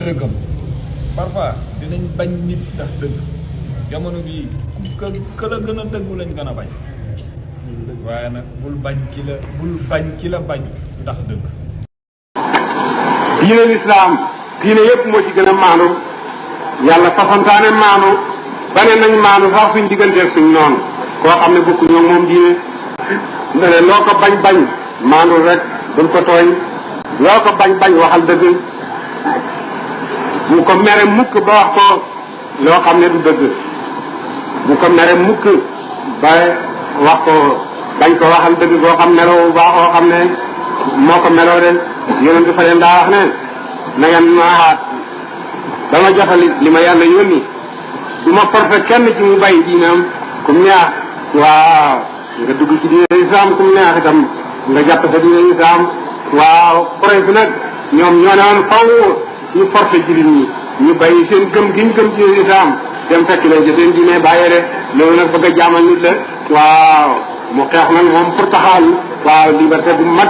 dëggam parfois dinañ bañ nit ndax dëgg jamono bii ku la gën a dëggu lañ gën a bañ waaye nag bul bañ ki la bañ ndax dëgg. diine lislaam diine yëpp moo ci gën a maandu yàlla fasantaane maandu ba ne nañ maandu sax suñ digganteeg suñ noonu koo xam ne bokku ñoom moom diine ne ne loo ko bañ maandu rek bul ko tooñ loo ko bañ waxal dëgg bu ko mere mukk ba wax ko loo xam ne du dëgg bu ko mere mukk ba wax ko bañ ko waxal dëgg boo xam meloo baaxoo xam ne moo ko meloo de yonent fa leen daa wax ne na ngeen maaxaat dama jotal li ma yàlla yónni du ma forcé kenn ci mu bàyyi diinam kum neex waaw nga dugg ci diine islam kum neex itam nga jàpp sa diine islam waaw projet bi nag ñoom ñoo ne woon faw ñu forcé jullit ñi ñu bàyyi seen gëm gi ñu gëm ci islam dem fekk leen ci seen diine bàyyi de loolu nag bëgg a jaamal nit la waaw mu xeex nag moom pour taxawal waaw liberté bu mag